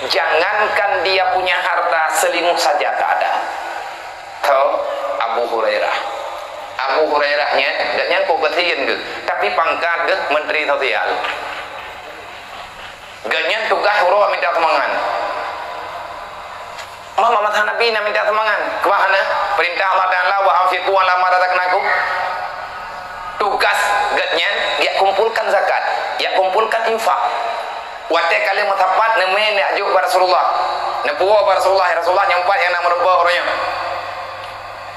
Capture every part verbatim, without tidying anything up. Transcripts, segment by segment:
Jangankan dia punya harta, selimut saja tak ada. Tho, Abu Hurairah. Abu Hurairah nyan, gobnyan kok keusian geuh, tapi pangkat geuh menteri sosial. Gobnyan tugaih uroe minta sumbangan. Mama masa Nabi na minta sumbangan. Keuh hana, peurintah Allah Taala, "Wa anfiqu ala ma razaqnakum." Tugas gobnyan, jak kumpulkan zakat, jak kumpulkan infak. Watée ka lheueh meusapat, neumé neujok bak Rasulullah. Neupuwoe bak Rasulullah, "Ya Rasulullah, nyoe pat nyang na meurumpok uroe nyoe."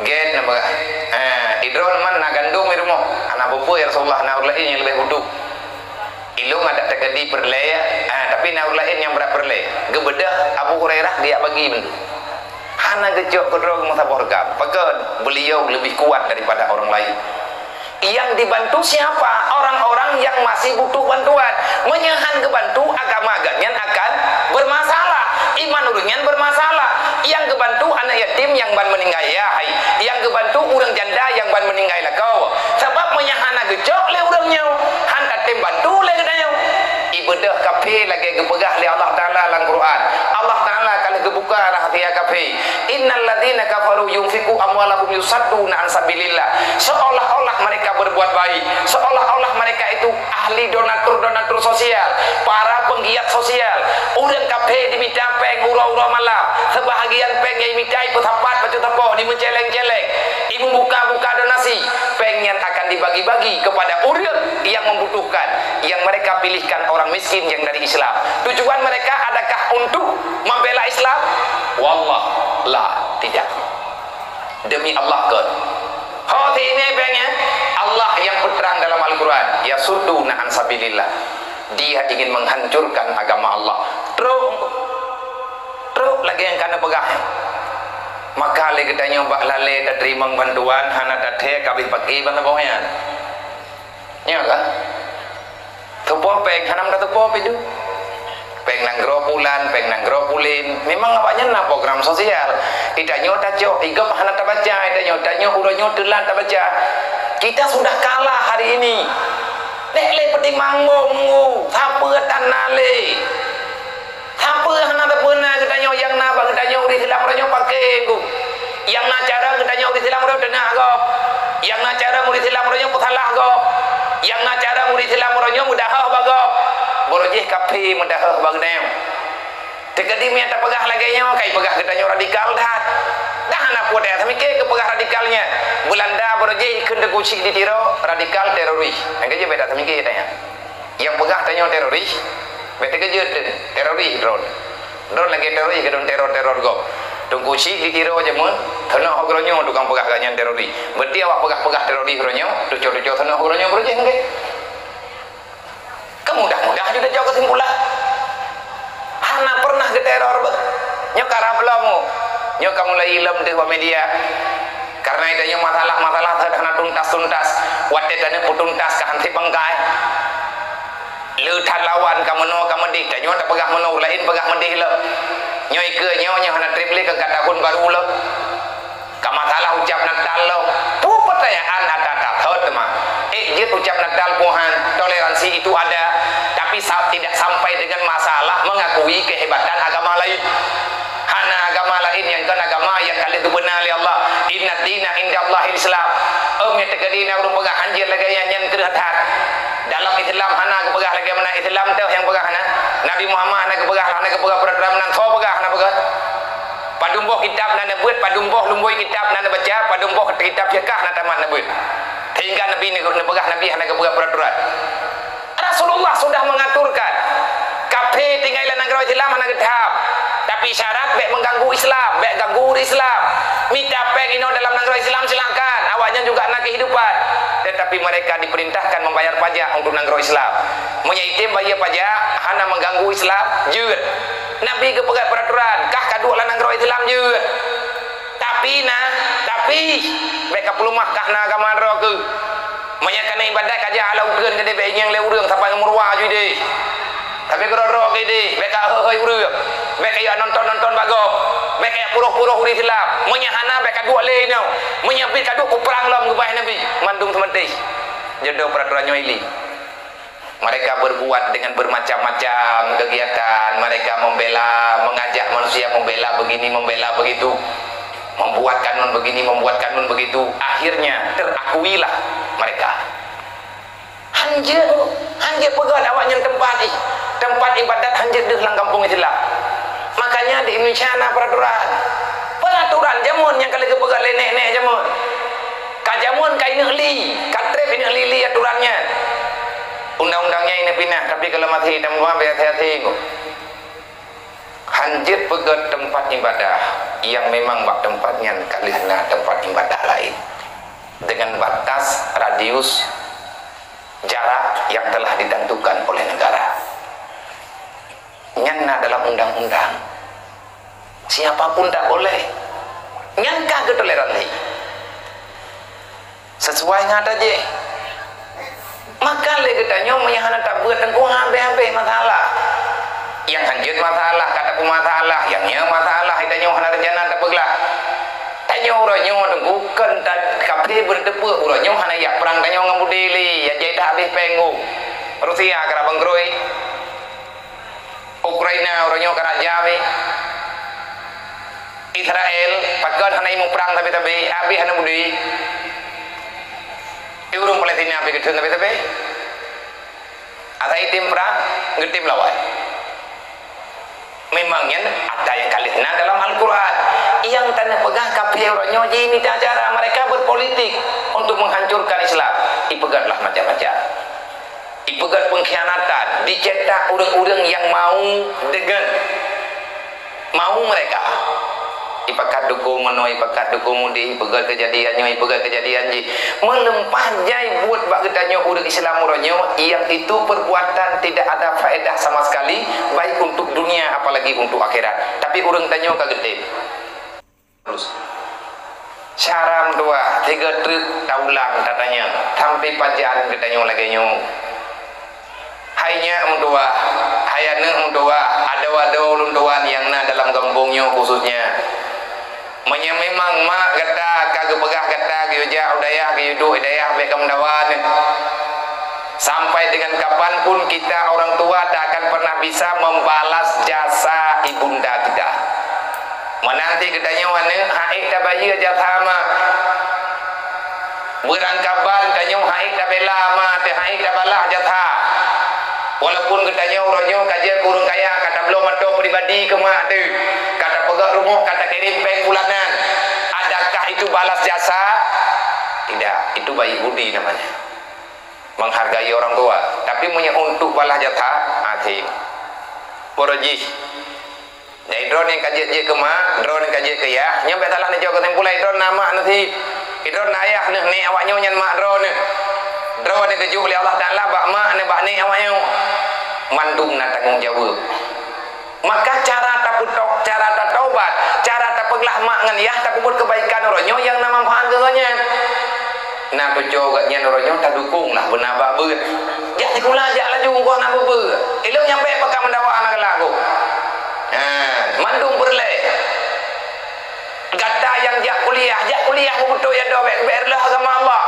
Gét neupeugah, "Eh, di droeneuh man na gandom di rumoh." "Hana peue-peue, ya Rasulullah, na ureuëng laén nyang leubeh butuh." "Ilôn adak teukeudi peureulée, eh, tapi na ureuëng laén nyang brat peureulée." Geubeudôh Abu Hurairah geujak bagi mandum. Hana geucok keudroe geumeusaboh reugam. Pakon? Beliau lebih kuat daripada orang lain. Yang dibantu siapa? Orang-orang yang masih butuh bantuan. Meunyoe han geubantu, agama gobnyan akan bermasalah. Iman ureuëng nyan bermasalah. Nyang geubantu aneuëk yatim nyang ban meuninggai, ya hai. Nyang geubantu ureuëng janda nyang ban meuninggai lakoe. Sabab meunyoe hana geucok lé ureuëng nyoe, han tatem bantu lé geutanyoe. Ibeudôh kafé lagée geupeugah lé Allah Taala lam Quran. Allah Taala ka lheueh geubuka rahsia kafé. "Innal ladzina kafaru yunfiqu amwalahum yusadduna an sabilillah." Seolah-olah mereka berbuat baik, seolah-olah mereka itu ahli donatur-donatur sosial, para penggiat sosial. Ureuëng kafé jimita péng uroe-uroe malam, seubahagian péng nyang jimita jipeusapat bacut sapoh, jimeuceleng-celeng, jimeubuka-buka donasi. Péng nyan akan dibagi-bagi kepada ureuëng yang membutuhkan, yang mereka pilihkan orang miskin yang dari Islam. Tujuan mereka adakah untuk membela Islam? Wallah, la, tidak. Demi Allah kon. Ho siné péng nyan, Allah nyang peutrang dalam Al-Quran, "Yasudduna an sabilillah." Dia ingin menghancurkan agama Allah. Trok, trok lagée nyang ka neupeugah. Maka lé geutanyoe bak lalée tateurimong bantuan, hana tathée ka abéh paké ban saboh nyan. Nyo kan? Tupo péng, hana meutupo pih tu. Péng nanggroe pulan, péng nanggroe pulen. Memang awaknyan na program sosial. Geutanyoe tacok, igop hana tabaca, geutanyoe, tanyoe uroe nyoe teulat tabaca. Kita sudah kalah hari ini. Nek lé peutimang bom, sapeue tan na lé. Sapeue hana sapeue na geutanyoe, nyang na bak geutanyoe ureuëng Islam uroe nyoe paké ku. Nyang na carông geutanyoe ureuëng Islam uroe nyoe teunah gob. Nyang na carông ureuëng Islam uroe nyoe peusalah gob. Nyang na carông ureuëng Islam uroe nyoe meudahôh bak gob. Barô jih kafé meudahôh bak geutanyoe. Teukeudi meunyo tapeugah lagée nyoe, ka jipeugah geutanyoe radikal that. Dah hana peue teumiké keu peugah radikal nyan. Beulanda barô jih kheun Teungku Chik di Tiro radikal teroris. Nyang keujeuet beda teumiké tanyoe. Nyang peugah tanyoe teroris, bék teukeujeuet, teroris droe. Droe lagée teroris keudroe teror-teror gob. Teungku Chik di Tiro jameun, teunoh uroe nyoe tukang peugah gobnyan teroris. Berarti awak peugah-peugah teroris uroe nyoe, tuco-tuco teunoh uroe nyoe beureujeuen, nggih. Keumudah-mudah jeuet jok keusimpulan. Hana pernah geuteror beuh. Nyoe ka rab lom, nyoe ka mulai ilom deuh bak media. Karena tanyoe masalah-masalah hana tuntas-tuntas. Watée tanyoe peutuntas ka hanté bangkai. Le that lawan ka meunoe ka meudeh, tanyoe tapeugah meunoe, ureuëng laén peugah meudeh lom. Nyoe ikeue nyoe, nyoe hana treb lé ka tahun baru lom. Ka masalah ucap Natal lom. Peue peutanyaan ata-ata thot teuma. Ék jeuet ucap Natal Tuhan, toleransi itu ada, tapi sa-, tidak sampai dengan masalah mengakui kehebatan agama lain. Hana agama lain nyang kon agama nyang ka lheueh geubeuna lé Allah. Inna dina indallahil Islam. Em, nyang teukeudi na ureuëng peugah hanjeuet lagée nyan, nyan kreueh that. Dalam Islam hana geupeugah lagée meunan, Islam teuh nyang peugah na. Nabi Muhammad hana geupeugah, hana geupeugah peuraturan meunan, soe peugah hana peugah. Padum boh kitab na neubeuet, padum boh lumbôi kitab na neubaca, padum boh kitab fiqah na tamat neubeuet. Sehingga Nabi neu-, neupeugah Nabi hana geupeugah peuraturan. Rasulullah sudah mengaturkan, kafé tinggai lam nanggroe Islam hana geuthab. Tapi syarat bék mengganggu Islam, bék ganggu ureuëng Islam. Mita péng inoe dalam nanggroe Islam silakan, awaknyan juga na kehidupan. Tetapi mereka diperintahkan membayar pajak untuk nanggroe Islam. Meunyoe item bayar pajak hana mengganggu Islam, jeuet. Nabi geupeugah peuraturan, kah ka duek lam nanggroe Islam jeuet. Tapi na, tapi bék ka peuleumah kah na agama droe keuh. Meunyoe ka na iébadat ka jak lam ukeuen keudeh bék ingieng lé ureuëng sampai ngon meuruwa ju ideh. Tapi keudroe-droe keudeh bék ka hôi-hôi ureuëng, bék ka jak nonton-nonton bak gob, bék ka jak puroh-puroh ureuëng Islam. Meunyoe hana bék ka duek lé nyoe. Meunyoe bit ka duek kuprang lom geubaih Nabi, mandum seumeuteh. Jodoh peuraturan nyoe ili. Mereka berbuat dengan bermacam-macam kegiatan. Mereka membela, mengajak manusia membela begini, membela begitu. Membuat kanun begini, membuat kanun begitu. Akhirnya terakuilah mereka. Hanjeuet, hanjeuet peugöt awaknyan teumpat i-, teumpat ibadat hanjeuet deuh lam gampông Islam. Makanya di Indonesia na peraturan. Peraturan jameun nyang ka lheueh geupeugöt lé nèk-nèk jameun. Ka jameun ka ineuk li, ka trép ineuk li-li aturan nyan. Undang-undang nyan ineuk pinah, tapi kalau masih itam rumah, biasa asing. Hanjeuet peugöt teumpat ibadah yang memang bak teumpat nyan ka lheueh na teumpat ibadah laén dengan batas radius jarak yang telah ditentukan oleh negara. Nyan na dalam undang-undang. Siapa pun tak boleh. Nyan ka geutoleransi. Sesuai ngon ata jih. Maka lé geutanyoe meunyo hana tabeuet teungku habéh-habéh masalah. Nyang hanjeuet masalah, ka tapeumasalah, nyang nyoe masalah, geutanyoe hana rencana tapeuglah. Tanyoe uroe nyoe teungku kon ta-, kafé beuteupeue uroe nyoe hana jak prang tanyoe ngon Yahudi lé, nyang jai that habéh péng. Rusia ka bangkroi. Ukraina uroe nyoe ka raja weh. Israel pakon hana imuprang sabe-sabe, habéh hana budi. Di ureuëng Palestina pih geutheun sabe-sabe. Asai tem prang, geutem lawan. Memang nyan ada nyang ka lheueh na dalam Al-Quran. Nyang taneuk peugah kafé uroe nyoe jimita cara mereka berpolitik untuk menghancurkan Islam. Ipeugöt lah macam-macam. Ipeugöt pengkhianatan, dicetak ureuëng-ureuëng nyang mau deungon, mau mereka. Ipakat dukung meunoe, ipakat dukung mudi, ipeugöt keujadian nyoe, ipeugöt keujadian jih. Meuleumah jai buet bak geutanyoe ureuëng Islam uroe nyoe, nyang itu perbuatan tidak ada faedah sama sekali, baik untuk dunia apalagi untuk akhirat. Tapi ureuëng tanyoe ka geutem. Cara meutuah, tiga treuk taulang tatanyong, sampai pajan geutanyoe lagée nyoe. Hai nyak meutuah, hai aneuëk meutuah, adoe-adoe ulôn tuan nyang na dalam gampông nyoe khususnya. Meunyoe memang mak gata ka geupeugah gata geuyue jak u dayah, geuyue duek u dayah, bék kamoe dawa neuh. Sampai dengan kapan pun kita orang tua tak akan pernah bisa membalas jasa ibunda kita. Meunan cit geutanyoe aneuëk, han ék tabayeue jasa mak. Beurangkaban tanyoe han ék tabela mak teuh, han ék tabalah jasa. Walaupun geutanyoe uroe nyoe ka jeuet keu ureuëng kaya, ka tabloe moto pribadi keu mak teuh, ka tapeugöt rumoh, ka takirém péng bulanan. Adakah itu balas jasa? Tidak, itu baik budi namanya. Menghargai orang tua. Tapi meunyoe untuk balas jasa, asing. Poro jih. Jadi droeneuh ka jeuet-jeuet keu mak, droeneuh ka jeuet keu yah, nyoe bék salah neujok keusimpulan droeneuh na mak neuh sit. Droeneuh na yah neuh, nèk awak nyoe nyan mak droeneuh. Droeneuh geujok lé Allah Taala bak mak neuh, bak nèk awak nyoe. Mandum na tanggong jaweueb. Maka cara tapeutok, cara tatobat, cara tapeuglah mak ngon yah, tapeubuet keubaikan uroe nyoe nyang na manfaat keu geuhnyan. Na tuco geuhnyan uroe nyoe tadukong lah beuna bak beuet. Jak sikula jak laju, uroe na beubeuet. Ilong nyang bék pakat meudawa na geulaku. Ha, mandum peureulée. Gata nyang jak kuliah, jak kuliah meubeutôi adoe bék, bék reuloh agama Allah.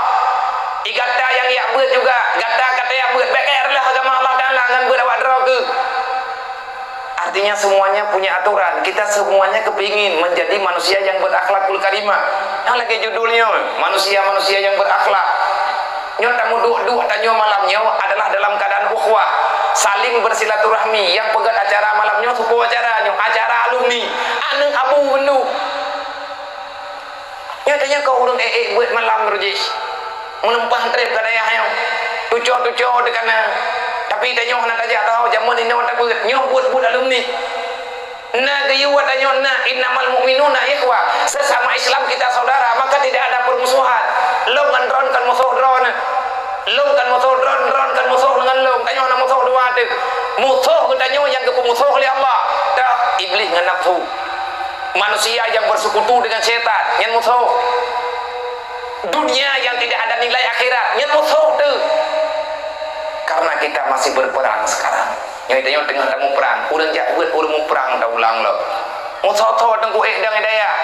I gata nyang jak beuet juga, gata ka tajak beuet, bék kajak reuloh agama Allah Taala ngon beuet awak droe keuh. Artinya semuanya punya aturan. Kita semuanya kepingin menjadi manusia yang berakhlakul karimah. Nyang lagée judulnya, manusia-manusia yang berakhlak. Nyoe tameuduek-duek tanyoe malam nyoe adalah dalam keadaan ukhuwah, saling bersilaturahmi. Nyang peugét acara malam nyoe, supo acara nyoe, acara alumni, aneuëk Abu Bendu. Nyoe tanyoe keu ureuëng ék-ék beuet malam rujih. Meunumpang trép ka dayah nyoe. Tuco-tuco teuka na. Tapi tanyoe hana tajak tahu jameun inoe tabeuet. Nyoe buet-buet alumni. Na geuyue tanyoe na, "Innamal mu'minuna ikhwah." Sesama Islam kita saudara, maka tidak ada permusuhan. Lôn ngon droeneuh kon musoh droeneuh. Lôn kon musoh droeneuh, droeneuh kon musoh ngon lôn. Tanyoe na musoh dua teuh. Musoh geutanyoe nyang geupeumusoh lé Allah. Dah Iblih ngon nafsu. Manusia yang bersekutu dengan setan, nyan musoh. Dunia yang tidak ada nilai akhirat, nyan musoh teuh. Karena kita masih berperang sekarang. Nyoe tanyoe teungoh tamuprang, ureuëng jak beuet ureuëng muprang taulang lom. Musoh-soh teungku ék dang dayah.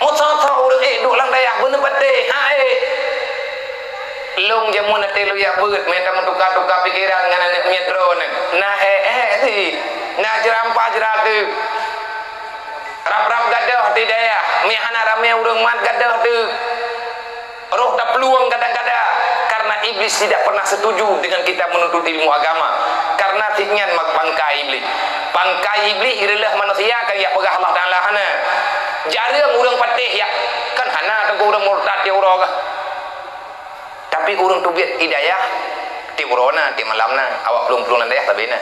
Musoh-soh ureuëng ék duek lam dayah beuneupatéh, ha ék. Lôn jameun até lôn jak beuet, meutuka-tuka pikeran ngon aneuk miet droeneuh. Na ék-ék cit, na jeurampah-jeurata. Rab-rab gadôh di dayah, meuhana ramé ureuëng mat gadôh teuk. Roh taplueng kadang-kadang, karena iblis tidak pernah setuju dengan kita menuntut ilmu agama. Karena cit nyan mak pangkai iblis. Pangkai iblis ireuleuh manusia ka jak peugah Allah Taala hana. Jareueng ureuëng patéh jak, kan hana teungku ureuëng murtad tiep uroe kah. Tapi ureuëng teubiet hidayah tiep uroe na, tiep malam na, awak plueng-plueng lam dayah sabe na.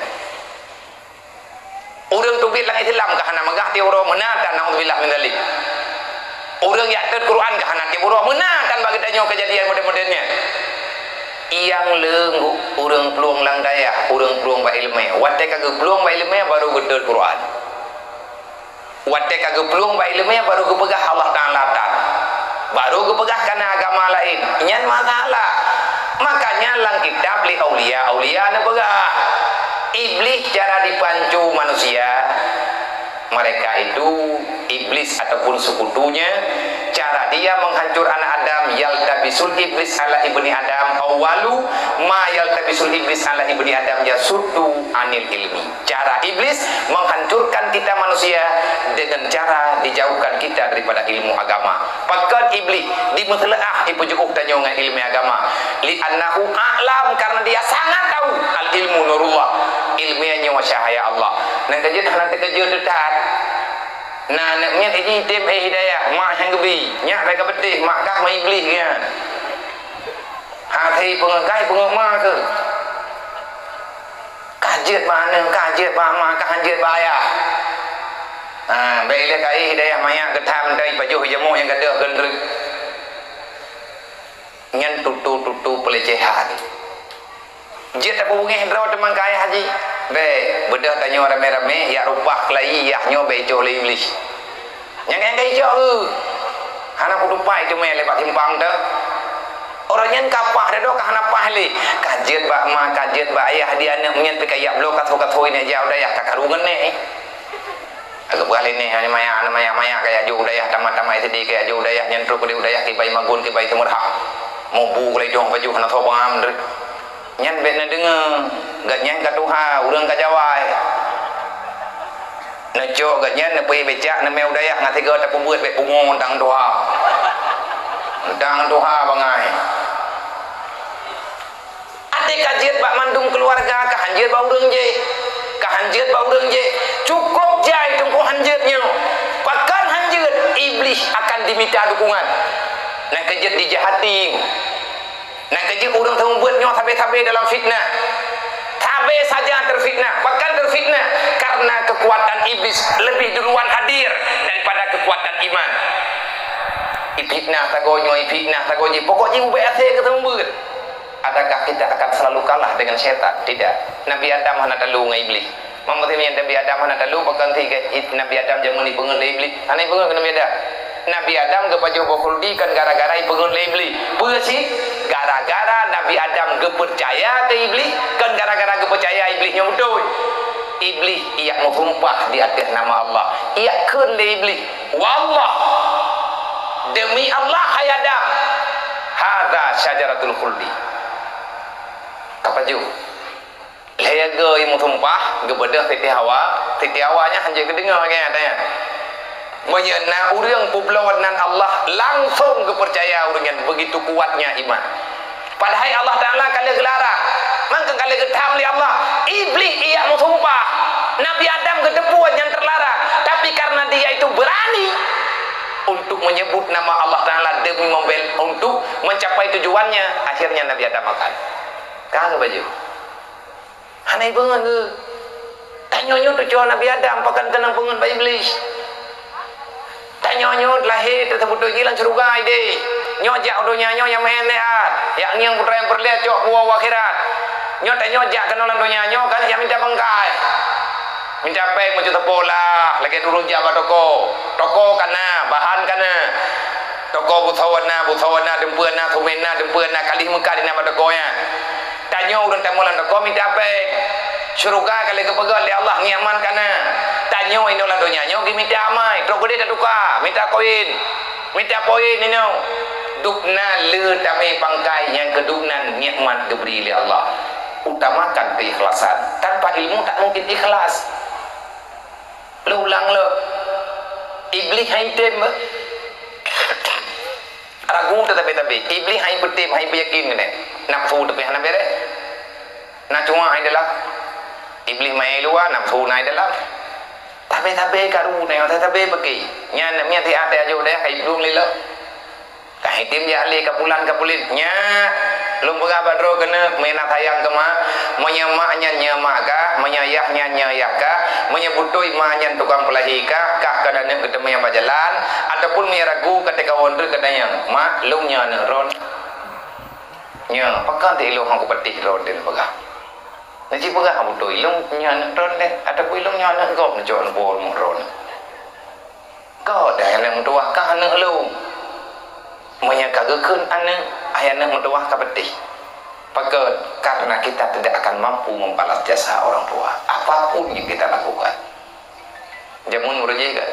Ureuëng teubiet lam Islam ka hana meugah tiep uroe meunan tan, naudzubillah min dzalik. Ureuëng jak teuet Quran ka hana tiep uroe meunan tan bak geutanyoe keujadian modern-modern nyan. Nyang leunggu ureuëng plueng lam dayah, ureuëng plueng bak iéleumé. Watée ka geuplueng bak iéleumé baru geuteuet Quran. Watée ka geuplueng bak iéleumé baru geupeugah Allah Taala that. Baru geupeugah kana agama laén. Nyan masalah. Makanya lam kitab lé aulia-aulia neupeugah, iblis cara dipanco manusia. Mereka itu iblis ataupun sekutunya. Cara dia menghancur anak Adam, yaltabisul iblis ala ibni Adam, awwalu ma yaltabisul iblis ala ibni Adam yasuddu anil ilmi. Cara iblis menghancurkan kita manusia dengan cara dijauhkan kita daripada ilmu agama. Pakon iblis dimeuseuleuah ipeujeuôh tanyoe ngon iéleumé agama? Li'annahu a'lam, karena dia sangat tahu. Al-ilmu nurullah. Iéleumé nyoe cahaya Allah. Nyang keujeuet hana teukeujeuet teutat. Na aneuk miet jitem éh hidayah, mak nyang geubi. Nyak bèk ka beuteh, mak kah ma iblis nyan. Hase peungeuh kai peungeuh ma keuh. Ka jeuet bak aneuk, ka jeuet bak ma, ka han jeuet bak ayah. Ha, bèk ilèe kai hidayah manyak geutham dai pajoh jamok nyang gadôh geundreuk. Nyan tutu-tutu peulecehan. Jeuet tapeubeungéh droe teuma keu ayah jih. Bèk, beudôh tanyoe ramé-ramé, jak reubah keulayi yah nyoe bèk icok lé Iblih. Nyang ka icok, eu, hana peutupat teumé lé bak simpang teuh. Uroe nyan ka paih, dadoe ka hana paih lé. Ka jeuet bak ma, ka jeuet bak ayah di aneuk nyan pih ka jak bloe kasoe-kasoe nyan jak u dayah ka karu ngon nèk. Ka geupeugah lé nèk, "Aneuk maya, aneuk maya, maya ka jak jok u dayah, tamat-tamat S D ka jak jok u dayah, nyan trok u dayah kibai magun, kibai teumeurhah. Mubu gulai dong pajoh hana soe paham deuh." Nyan bèk neudeungoe, gobnyan ka tuha, ureueng ka jawai. Neucok gobnyan neupeuék becak neumè u dayah ngon sigoe tapeubuet bèk pungo mantong tuha. Mantong tuha bangai. Até ka jeuet bak mandum keuluwarga, ka han jeuet bak ureueng jih. Ka han jeuet bak ureueng jih. Cukôp jai teungku han jeuet nyoe. Pakon han jeuet? Iblih akan dimita dukungan. Nyang ka jeuet dijahati. Nyang ka jeuet ureueng seumeubeuet nyoe sabe-sabe dalam fitnah. Sabe saja terfitnah. Pakon terfitnah? Karena kekuatan iblis lebih duluan hadir daripada kekuatan iman. Ifitnah sagoe nyoe, ifitnah sagoe jih. Pokok jih ubé asé keu seumeubeuet. Adakah kita akan selalu kalah dengan syaitan? Tidak. Nabi Adam hana talu ngon Iblih. Meunyoe Nabi Adam hana talu, pakon sit Nabi Adam jameun ipeungeut lé Iblih? Hana ipeungeut keu Nabi Adam. Nabi Adam geupajoh boh khuldi kon gara-gara ipeungeut lé Iblih. Peue cit? Gara-gara Nabi Adam geupeucaya keu Iblih, kon gara-gara geupeucaya Iblih nyoe beutôi. Iblih ijak meusumpah di ateueh nama Allah. Ijak kheun lé Iblih, "Wallah, demi Allah, hai Adam, hadza syajaratul khuldi." Ka pajoh. Lhèe go imeusumpah, geubeudôh Siti Hawa, Siti Hawa nyan han jeuet geudeungoe lagèe nyan. Meunyoe na ureueng peubloe nan Allah, langsong geupeucaya ureueng nyan, begitu kuatnya iman. Padahai Allah Taala ka lheueh geularang. Mangka ka lheueh geutham lé Allah, Iblih ijak meusumpah. Nabi Adam geuteupeue nyan teularang, tapi karena dia itu berani untuk menyebut nama Allah Taala demi membel-, untuk mencapai tujuannya, akhirnya Nabi Adam makan. Ka geupajoh. Hana ipeungeut keu. Tanyoe nyoe teucok Nabi Adam, pakon keunong peungeut bak Iblih. Tanyoe nyoe lahé teuseubeutôi jih lam syeuruga idéh. Nyoe jak u donya nyoe nyang meu'en lé at. Jak ngieng putra nyang peureulèe cok puwoe u akhirat. Nyoe tanyoe jak keunoe lam donya nyoe kan jak mita bangkai. Mita péng meujeuet teupoh lah, lagèe ureueng jak bak toko. Toko ka na, bahan ka na. Toko busoe na, busoe na, dumpeue na, sumen na, dumpeue na, kalih meukat na bak toko nyan. Tanyoe ureueng tamong lam toko mita péng. Syeuruga ka lheueh geupeugöt lé Allah ngieng aman ka na. Tanyoe inoe lam donya nyoe geumita amai, trok keudéh tatuka, mita koin. Mita poin inoe. Dubna le tamé pangkai nyang keudubnan nikmat geubri lé Allah. Utamakan keikhlasan. Tanpa ilmu tak mungkin ikhlas. Lôn ulang lom. Iblih hai tem beh. Ragu teutabé-tabé. Iblih hai peutem, hai peuyakin keunan. Nafsu tapi hana beres. Na cuma hai dalam. Iblih mai luwa, nafsu na dalam. Tabé-tabé karu na, tabé-tabé beuki. Nyan miet siat ajo deh, hai dum lilo. Ka hitim jak lé ka pulan ka pulit. Nyak, lôn peugah bak droe keuneuk, meunyoe na sayang keu ma, meunyoe mak nyan nyoe mak kah, meunyoe yah nyan nyoe yah kah, meunyoe beutôi ma nyan tukang peulahé kah, kah kon aneuk geuteumé nyang bak jalan, ataupun meunyoe ragu ka teuka won treuk ka tanyong, "Mak, lôn nyoe aneuk droen?" "Nyoe, pakon teu ilôn hana kupatéh droen?" Lôn peugah. Neuci peugah beutôi, "Ilôn nyoe aneuk droen deh, ataupun ilôn nyoe aneuk gob neucok neupo rumoh droen?" Kah deh aneuk meutuwah, kah aneuk lôn. Meunyoe ka geukheun aneuk, ayah aneuk meutuwah ka peutih. Pakon? Karena kita tidak akan mampu membalas jasa orang tua, apapun yang kita lakukan. Jameun meureuji ka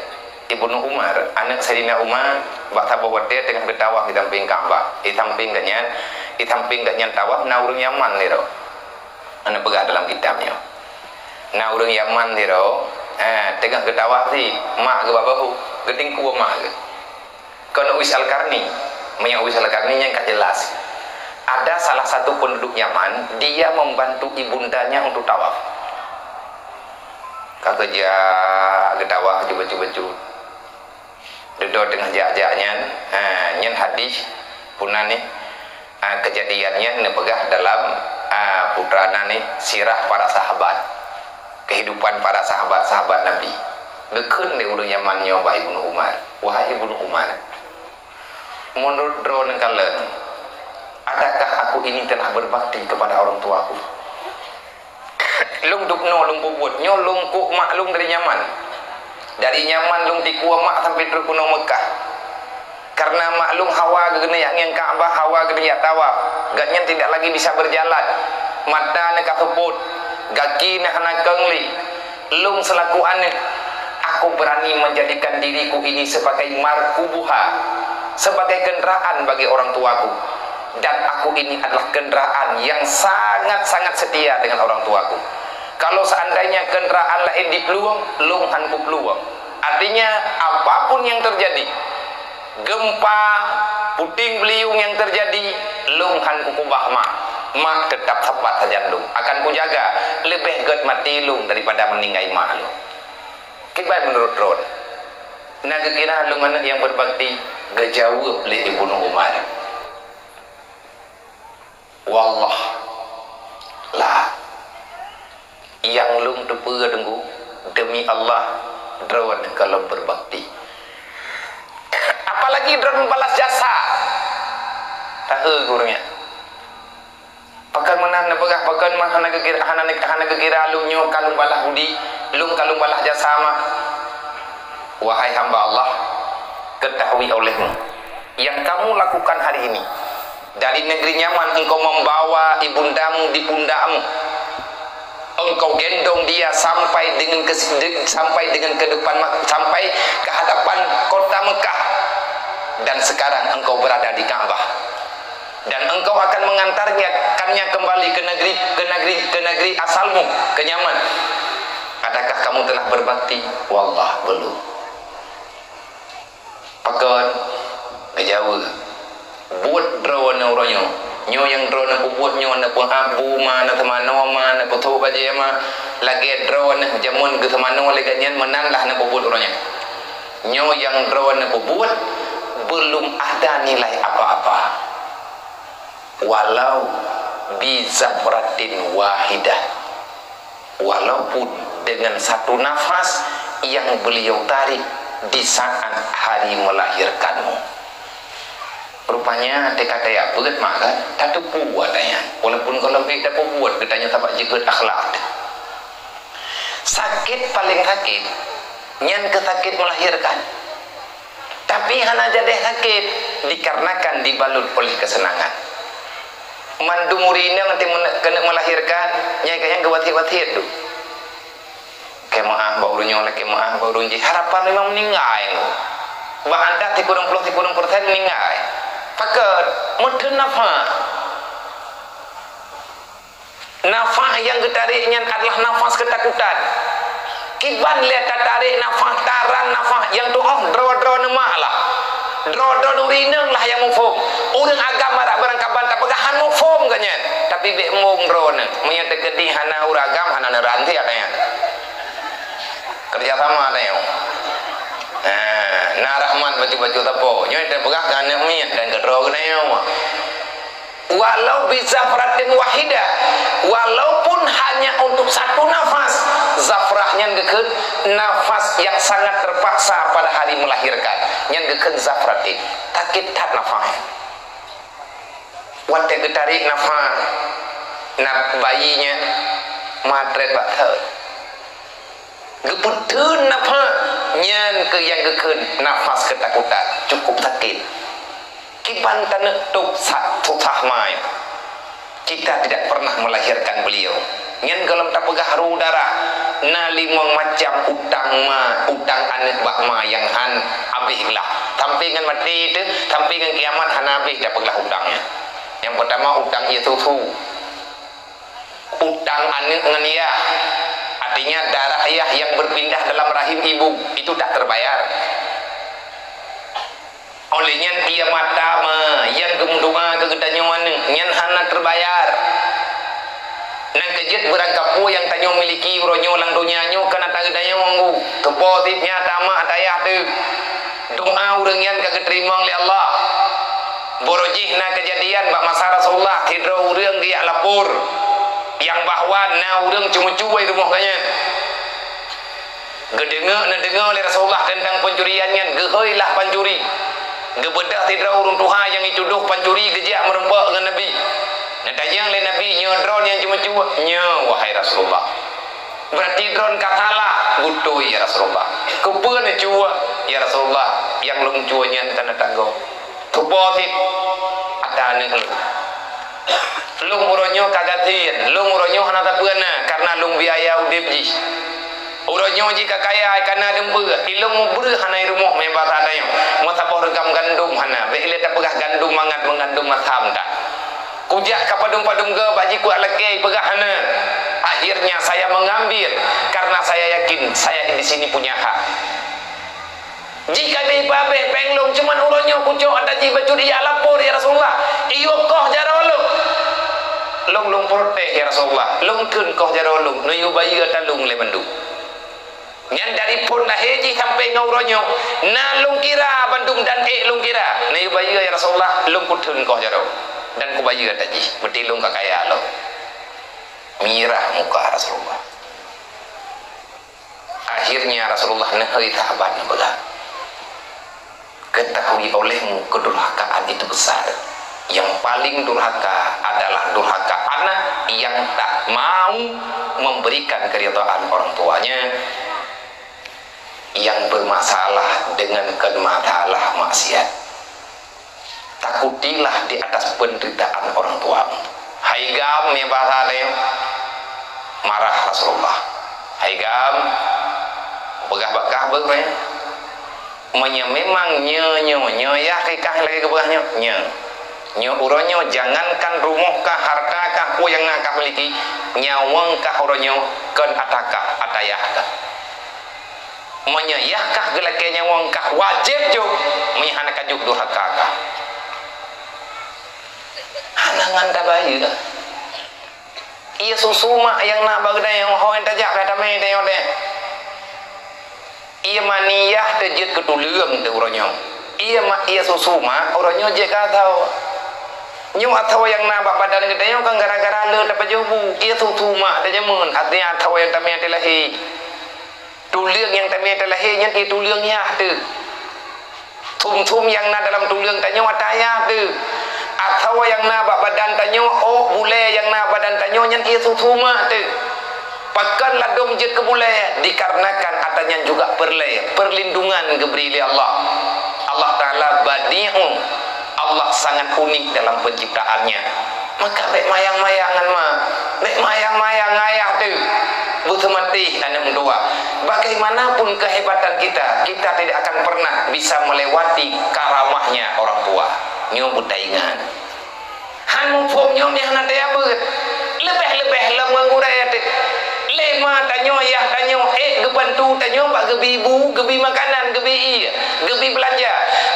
Ibnu Umar, aneuk Saidina Umar, bak saboh watée teungoh geutawaf di samping Ka'bah. Di samping geuh nyan, di samping geuh nyan tawaf na ureuëng Yaman niro. Aneuk peugah dalam kitab nyoe. Na ureuëng Yaman sidroe, eh, teungoh geutawaf si mak geuh bak bahu, geutingkue mak geuh. Kon Uwais Al-Qarni. Meunyoe Uwais Al-Qarni nyan ka jelas. Ada salah satu penduduk Yaman, dia membantu ibundanya untuk tawaf. Ka geujak geutawaf bacut-bacut. Dudoe teungoh jak-jak nyan, ha, nyan hadis puna nih, ha, keujadian nyan neupeugah dalam, ha, putra na nih sirah para sahabat, kehidupan para sahabat-sahabat Nabi. Geukheun lé ureuëng Yaman nyoe bak Ibnu Umar, "Wahai Ibnu Umar, menurut droeneuh kalon, adakah aku ini telah berbakti kepada orang tuaku?" Lôn dubnoe lôn peubuet, nyoe lôn kok mak lôn dari Yaman. Dari Yaman lôn tikue mak sampai trok keunoe Meukah. Karena mak lôn hawa geuneuk jak ngieng Ka'bah, hawa geuneuk jak tawaf. Gobnyan tidak lagi bisa berjalan. Mata na ka seupôt, gaki na hana keueng lé. Lôn selaku aneuk, aku berani menjadikan diriku ini sebagai markubuha, sebagai kendaraan bagi orang tuaku. Dan aku ini adalah kendaraan yang sangat-sangat setia dengan orang tuaku. Kalau seandainya kendaraan laén diplueng, lôn han kuplueng. Artinya, apapun yang terjadi, gempa, puting beliung yang terjadi, lôn han kukubah mak. Mak tetap sapat sajan lôn. Akan kujaga, leubeh gét maté lôn daripada meuninggai mak lôn. Kiban menurut droen? Na geukira lôn aneuk nyang berbakti? Geujaweueb lé Ibnu Umar, "Wallah, la. Nyang lôn teupeue Teungku, demi Allah, droen ka lôn berbakti." Apalagi droen membalas jasa. Tahe gurunnya. Pakon meunan neupeugah, pakon mah hana geukira, hana, hana geukira lôn nyoe ka lôn balah budi, lôn ka lôn balah jasa mah. Wahai hamba Allah, ketahui olehmu, yang kamu lakukan hari ini, dari negeri Yaman engkau membawa ibundamu di pundakmu, engkau gendong dia sampai dengan ke, sampai dengan ke depan, sampai ke hadapan kota Mekah, dan sekarang engkau berada di Ka'bah. Dan engkau akan mengantarnya, kannya kembali ke negeri, ke negeri, ke negeri asalmu, ke Yaman. Adakah kamu telah berbakti? Wallah, belum. Pakon? Geujaweueb. Buet droeneuh uroe nyoe. Nyoe nyang droeneuh peubuet nyoe, neupeugah bu ma, neuseumanoe ma, neupeutoh bajée ma. Lagée droeneuh jameun geuseumanoe lé gobnyan, meunan lah neupeubuet uroe nyoe. Nyoe nyang droeneuh peubuet, belum ada nilai apa-apa. Walau bi zafratin wahidah, walaupun dengan satu nafas yang beliau tarik di saat hari melahirkanmu. Rupanya, teuka tajak beuet mak kan, tateupeue buet nyan. Walaupun gohlom pih tapeubuet, geutanyoe sabab jeuhet akhlak. Sakét paléng sakét, nyan keu sakét melahirkan. Tapi hana jadeh sakét, dikarenakan dibalut oleh kesenangan. Mandum ureuëng inong keuneuk melahirkan, nyang kayang geuwasiet-wasiet tu. Keu meu'ah bak ureuëng nyoe, keu meu'ah bak ureuëng jih. Harapan memang meuninggai. Bah adat sikureueng ploh sikureueng persen meuninggai. Pakon? Meutheun nafah. Nafah nyang geutarek nyan adalah nafas keutakutan. Kiban lé tatarek nafah, tarang nafah nyang tu'oh droe-droe neumak lah. Droe-droe nuri inong lah nyang muphom. Ureuëng agam adak beurangkaban tapeugah han muphom geuh nyan. Tapi bék mueng droeneuh. Meunyoe teukeudi hana ureuëng agam, hana neuranté nyan. Kerja sama tayong. Nah, na rahmat bacut-bacut sapo. Nyoe teupeugah keu aneuk miet dan keu droe geutanyoe. Walau bizafratin wahidah, walaupun hanya untuk satu nafas, zafrah nyan geukheun nafas yang sangat terpaksa pada hari melahirkan. Nyan geukheun zafratin. Sakét that nafas. Watée geutarek nafas, na bayi nyan matrét bak thot. Geupeutheun nafah, nyan keuh nyang geukheun nafas keutakutan, cukup sakét. Kiban taneuk tôb sa-, susah ma. Kita tidak pernah melahirkan beliau. Nyan gohlom tapeugah ru darah. Na limong macam utang ma, utang aneuk bak ma nyang han habéh glah. Sampai ngon maté teuh, sampai ngon kiamat hana habéh tapeuglah utang nyan. Nyang peurtama utang ie susu. Utang aneuk ngon yah, artinya darah yah yang berpindah dalam rahim ibu, itu tak terbayar. Oleh nyan, ie mata ma nyang geumeudoa keu geutanyoe aneuk, nyan hana terbayar. Nyang keujeuet beurangkapeue nyang tanyoe miliki uroe nyoe lam donya nyoe kan ata geutanyoe ngon geuh. Keupo sit nyan ata ma ata yah teuh. Doa ureuëng nyan ka geuteurimong lé Allah. Barô jih na keujadian bak masa Rasulullah, sidroe ureuëng geujak lapor nyang bahwa na ureuëng ceumeucue di rumoh geuh nyan. Geudeungoe, neudeungoe lé Rasulullah teuntang pencurian nyan, geuhôi lah pancuri. Geubeudôh sidroe ureuëng tuha nyang jitudoh pancuri geujak meureumpok ngon Nabi. Neutanyong lé Nabi, "Nyoe droeneuh nyang ceumeucue?" "Nyoe, wahai Rasulullah." "Berarti droeneuh ka salah." "Beutôi, ya Rasulullah." "Keupeue neucue?" "Ya Rasulullah, nyang lôn cue nyan ka neutanggong." Keupo sit ata aneuk lôn. Lôn uroe nyoe ka gasien, lôn uroe nyoe hana sapeue na, karena lôn biaya udeb jih. Uroe nyoe jih ka kaya, ka na deumpeu, ilôn mubreuh hana i rumoh meubaca tanyoe. Meusaboh reugam gandom hana, bék ilée tapeugah gandom mangat meugandom masam that. Kujak ka padum-padum goe bak jikuat lakée, peugah hana. Akhirnya saya mengambil, karena saya yakin saya di sini punya hak. Jih ka habéh-habéh péng lôn, cuman uroe nyoe kucok ata jih bacut ijak lapor, "Ya Rasulullah, iyue koh jaroe lôn." "Lôn, lôn protes, ya Rasulullah. Lôn kheun koh jaroe lôn, neuyue bayeue ata lôn lé bandum." Nyan dari phon lahé jih sampai ngon uroe nyoe, na lôn kira bandum dan ék lôn kira. "Neuyue bayeue, ya Rasulullah, lôn kutheun koh jaroe. Dan kubayeue ata jih, beuti lôn ka kaya lôn." Mirah muka Rasulullah. Akhirnya Rasulullah neuhôi sahabat neupeugah, "Ketahui olehmu kedurhakaan itu besar. Yang paling durhaka adalah durhaka anak yang tak mau memberikan keridhaan orang tuanya, yang bermasalah dengan kemasalah maksiat." Takutilah di atas penderitaan orang tuamu. Hai gam, nyang bahasa laén, marah Rasulullah. Hai gam, peugah bak kah beuh, eh? Meunyoe memang nyoe, nyoe, nyoe yah keu kah lagée geupeugah nyoe, nyoe. Nyoe uroe nyoe, jangankan rumoh kah, hareuta kah, peue nyang na kah miliki, nyawöng kah uroe nyoe kon ata kah, ata yah kah. Meunyoe yah kah geulakée nyawöng kah wajéb jok, meunyoe hana ka jok durhaka kah. Hana ngon tabayeue. Ie susu mak nyang na bak geutanyoe, ho nyang tajak ka tamé tanyoe teuh. Ie mani yah teuh jeuet keu tuleueng teuh uroe nyoe. Ie mak, ie susu mak uroe nyoe jeuet keu asoe. Nyoe asoe nyang na bak badan geutanyoe kan gara-gara le tapajoh bu. Ie susu mak teuh jameun, artinya asoe nyang tamé teuh lahé. Tuleueng nyang tamé teuh lahé nyan ie tuleueng yah teuh. Thum-thum nyang na dalam tuleueng tanyoe ata yah teuh. Asoe nyang na bak badan tanyoe, ôk bulée nyang na badan tanyoe nyan ie susu mak teuh. Pakon ladôm jeuet keu bulée? Dikarenakan ata nyan juga peureulée, perlindungan geubri lé Allah. Allah Taala badi'u, Allah sangat unik dalam penciptaannya. Maka bék mayang-mayang ngon ma, bék mayang-mayang ngon ayah teuh. Beuseumatéh aneuk meutuah. Bagaimanapun kehebatan kita, kita tidak akan pernah bisa melewati karamahnya orang tua. Nyoe beutaingat. Han muphom nyoe meuhana teuabeuet. Leubeh-leubeh lom ngon gurée teuh. Lé ma tanyoe, yah tanyoe, ék geubantu tanyoe bak geubi bu, geubi makanan, geubi ié, geubi beulanja.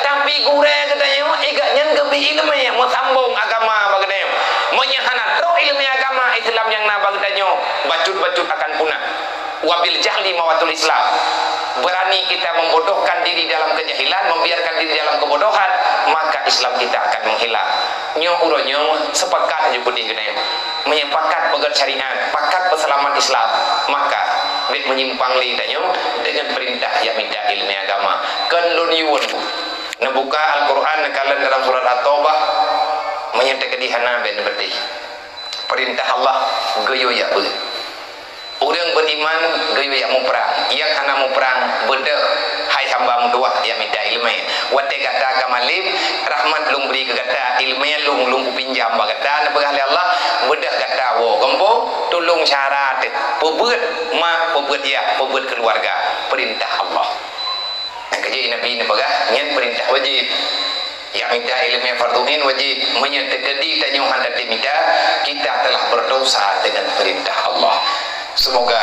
Tapi gurée geutanyoe, igat nyan geubi iéleumé, meusambong agama bak geutanyoe. Meunyoe hana trok iéleumé agama Islam nyang na bak geutanyoe, bacut-bacut akan punah. Wabil jahli mawatul Islam. Berani kita membodohkan diri dalam kejahilan, membiarkan diri dalam kebodohan, maka Islam kita akan menghilang. Nyoe uroe nyoe sepakat aju putih geutanyoe. Meunyoe pakat peugét syariat, pakat peuseulamat Islam, maka bèk meunyimpang lé tanyoe deungon peurintah jak mita iéleumé agama. Kon lôn yuwon. Neubuka Al-Qur'an neukalon dalam surat At-Taubah, meunyoe teukeudi hana bèk neupeudeh. Peurintah Allah geuyue jak beuet. Ureuëng beriman geuyue jak muprang, nyang hana muprang beudôh, hai hamba meutuwah nyang mita iéleumé. Watée gata ka malém, rahmat lôn bri keu gata, iéleumé lôn, lôn kupinjam bak gata, neupeugah lé Allah, beudôh gata woe gampông, tulông syedara teuh, peubeuet mak, peubeuet yah, peubeuet keuluwarga, peurintah Allah. Nyang keujeuet Nabi neupeugah, nyan peurintah wajéb. Nyang mita iéleumé fardhu ain wajéb. Meunyoe teukeudi tanyoe hana teuh mita, kita telah berdosa dengan perintah Allah. Semoga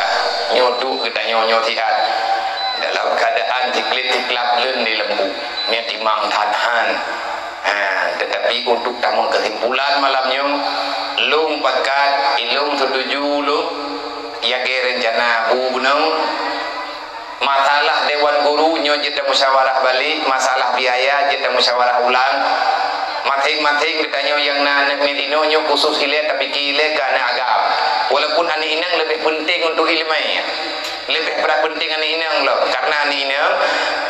nyoe duek geutanyoe nyoe siat dalam keadaan tiklik-tiklap leuen di lembu. Nyoe timang that han. Ha, tetapi untuk tamong kesimpulan malam nyoe, lôn pakat, ilôn setuju lôn, lagée rencana bu bunoe, masalah dewan guru nyoe jeuet tamusyawarah balek, masalah biaya jeuet tamusyawarah ulang. Maséng-maséng geutanyoe nyang na aneuëk miet inoe nyoe khusos ilée tapike ilée keu aneuëk agam. Walaupun aneuëk inong leubeh peunteng untuk iéleumé, leubeh brat peunteng aneuëk inong lom. Karena aneuëk inong,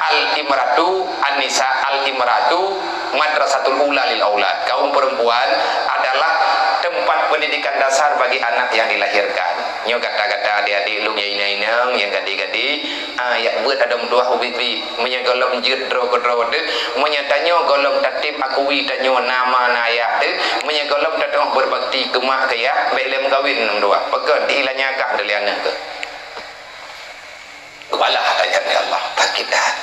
al-imratu, an-nisa, al-imratu madrasatul ula lil aulad. Kaum perempuan adalah tempat pendidikan dasar bagi anak yang dilahirkan. Nyoe gata-gata adik-adik lôn nyang inong-inong, nyang gadé-gadé, ah, jak beuet adoe meutuwah ubit-bit. Meunyoe gohlom jeuet droe keudroe teuh, meunyoe tanyoe gohlom tatem akui tanyoe na ma na ayah teuh, meunyoe gohlom tateungoh berbakti keu mak keu yah, bèk lé meukawen adoe meutuwah. Pakon? Diilanya kah teuh lé aneuëk teuh. Geubalah ayat Allah, sakét that.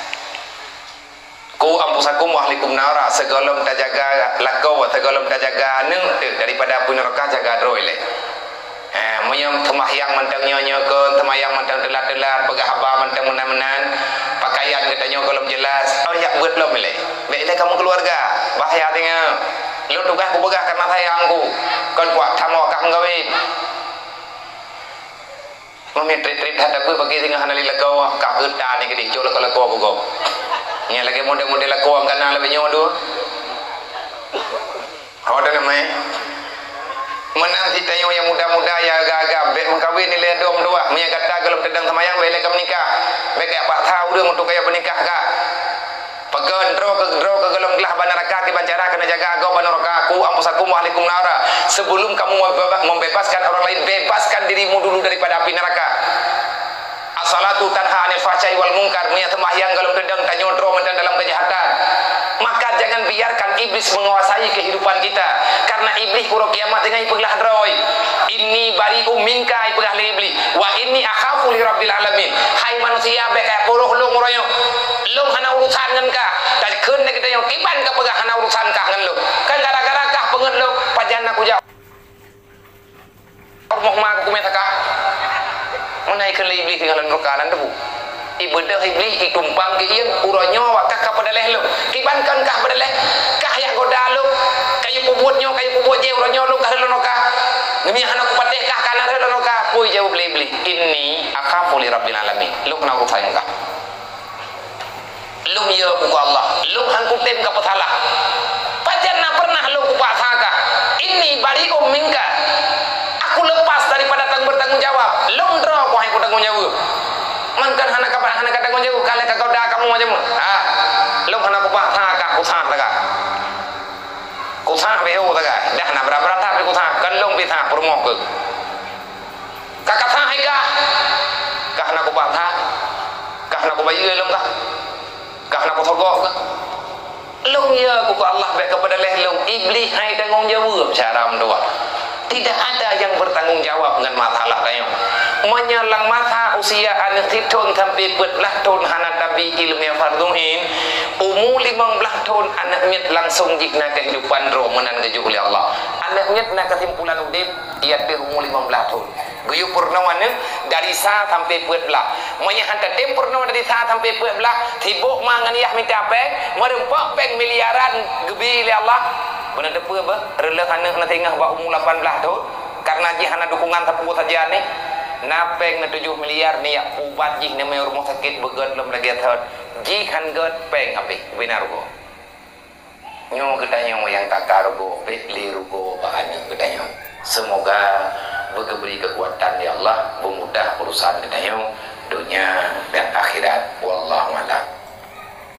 Ku anfusakum wa ahlikum nara, sigohlom tajaga lakoe, sigohlom tajaga aneuëk teuh daripada apui neuraka, jaga droe lé. Eh, meunyoe seumahyang mantong nyoe-nyoe kon, seumahyang mantong teulat-teulat, peugah haba mantong meunan-meunan, pakaian geutanyoe gohlom jelas, oh, jak beuet lom ilée. Bèk ilée kamoe keuluwarga, bahya singoh. Lôn tugaih kupeugah karena sayang ku, kon kuat tamong kah meukawen. Meunyoe treb-treb that tabeuet bagi singoh hana lé lakoe, kah geuta ni keudeh, cok lakoe-lakoe beugob. Nyan lagée model-model lakoe nyang kana leubeh nyoe dua. Ho, dan namai. Meunan si tanyoe nyang muda-muda, nyang agam-agam, bèk meukawen ilée dom dua. Meunyoe gata gohlom teudong seumayang, bèk ilée ka meunikah. Bèk jak paksa ureuëng untuk kaya peunikah kah. Pakon? Droe keu, droe keu gohlom glah bak neuraka, kiban cara keuneuk jaga gob bak neuraka. Ku anfusakum wa ahlikum nara. Sebelum kamu membeba-, membebaskan orang lain, bebaskan dirimu dulu daripada api neraka. As-salatu tanha 'anil fahsya'i wal munkar. Meunyoe seumahyang gohlom teudong, tanyoe droe mantong dalam keujahatan. Maka jangan biarkan iblis menguasai kehidupan kita. Karena iblis uroe kiamat teungoh ipeuglah droe. Inni bari'um minka, ipeugah lé iblis. Wa inni akhafu li rabbil alamin. Hai manusia, bèk kajak peuroh lôn uroe nyoe. Lôn hana urusan ngon kah. Takheun lé geutanyoe, kiban kapeugah hana urusan kah ngon lôn. Kan gara-gara kah peungeut lôn, pajan na kujak rumoh ma kukumé takah. Meunan ikheun lé iblis singoh lam neuraka nan teupeu. Ibeudôh iblis, itumpang keu ié, uroe nyoe awak kah ka peudaléh lôn. Kiban kon kah peudaléh, kah jak goda lôn, kayue peubuet nyoe, kayue peubuet jéh, uroe nyoe lôn kah rhot lôn neuraka. Ngeumi hana kupatéh kah kana rhot lôn neuraka. Peue jaweueb lé iblis, "Inni akhafu li rabbil alamin." Lôn hana urusan ngon kah. Lôn yö keu Allah, lôn han kutem ka peusalah. Pajan na pernah lôn kupaksa kah? Inni bari'um minka. Aku lepas daripada tang-, bertanggung jawab. Lôn droe ku han kutanggung jaweueb. Man kan hana ka, hana ka tanggung jaweueb, ka lheueh ka goda kamoe macam mana? Ah, lôn hana kupaksa kah, kusah takah. Kusah beu takah. Dah na brat-brat that kusah, kan lôn pih sah peurumoh keuh. Ka kasah hai kah? Kah na kubaksa? Kah na kubayeue lôn kah? Kah na kusogok kah? Lôn yö keu Allah bèk keupada lé lôn. Iblis hai tanggong jaweueb cara meudoa. Tidak ada yang bertanggung jawab ngon masalah tanyoe. Meunyoe lam masa usia aneuk sithon sampai peuet blaih thon hana tabi ileumèe fardhu ain, umu limong blaih thon aneuk miet langsong jih na keuhidupan droe meunan geujok lé Allah. Aneuk miet na keusimpulan udép, iaitu umu limong blaih thon. Geuyue peurunoe aneuk dari sa sampai peuet blaih. Meunyoe han tatem peurunoe dari sa sampai peuet blaih, sibok ma ngon yah mita péng, meureumpok péng miliaran geubi lé Allah. Beuneuteupeu beuh, reuloh aneuk na singoh bak umu lapan blaih thon. Karena jih hana dukungan sapeue saja nih. Na péng na tujoh miliar, neujak ubat jih neumé rumoh sakét beugöt lom lagèe thon. Jih han göt péng habéh, bina rugoe. Nyoe geutanyoe nyang taka rugoe, bèk lé rugoe bak aneuk geutanyoe. Semoga beugeubri keukuatan lé Allah, beumudah urusan geutanyoe, donya dan akhirat.